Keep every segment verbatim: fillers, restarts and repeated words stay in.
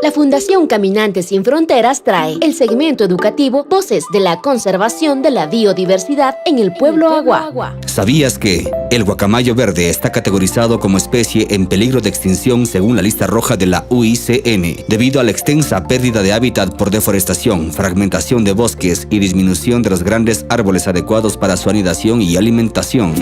La Fundación Caminantes Sin Fronteras trae el segmento educativo Voces de la Conservación de la Biodiversidad en el Pueblo Awa. ¿Sabías que? El guacamayo verde está categorizado como especie en peligro de extinción según la lista roja de la U I C N, debido a la extensa pérdida de hábitat por deforestación, fragmentación de bosques y disminución de los grandes árboles adecuados para su anidación y alimentación.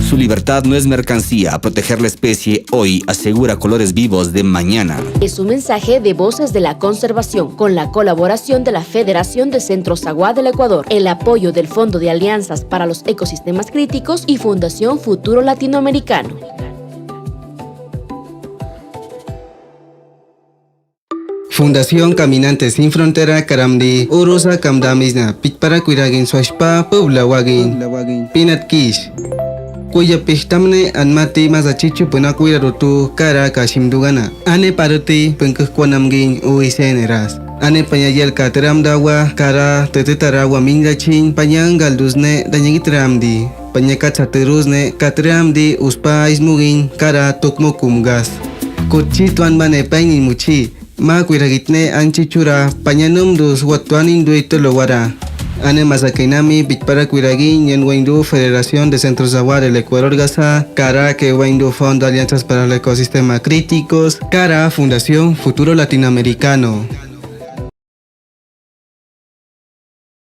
Su libertad no es mercancía, proteger la especie hoy asegura colores vivos de mañana. Es un mensaje de Voces de la Conservación, con la colaboración de la Federación de Centros Awa del Ecuador, el apoyo del Fondo de Alianzas para los Ecosistemas Críticos y Fundación Futuro Latinoamericano. Fundación Caminantes Sin Frontera karamdi urusa kamdamisna pichpara kwiragin swashpa publa wagin. Pinat kish. Kuya pihtamne anmati masa chichu puna kwirarutu kara kashimdugana. Ane paruti pengkukwanamgin uisen eras. Ane panyayel katramdawa kara tetitarawa minjachin panyangaldusne danyagitramdi. Panyakatsatirusne katramdi uspa ismugin kara tukmukumgas. Kutchi twanbane painin muchi. Ma kwiragitne anchi chura panyanumdus watwanin duitulowara. Ane masakainami pichpara kwiragin nyan waindu Federación de Centros Awa del Ecuador gasa kara ke waindu Fondo Alianzas para los Ecosistemas Críticos kara Fundación Futuro Latinoamericano.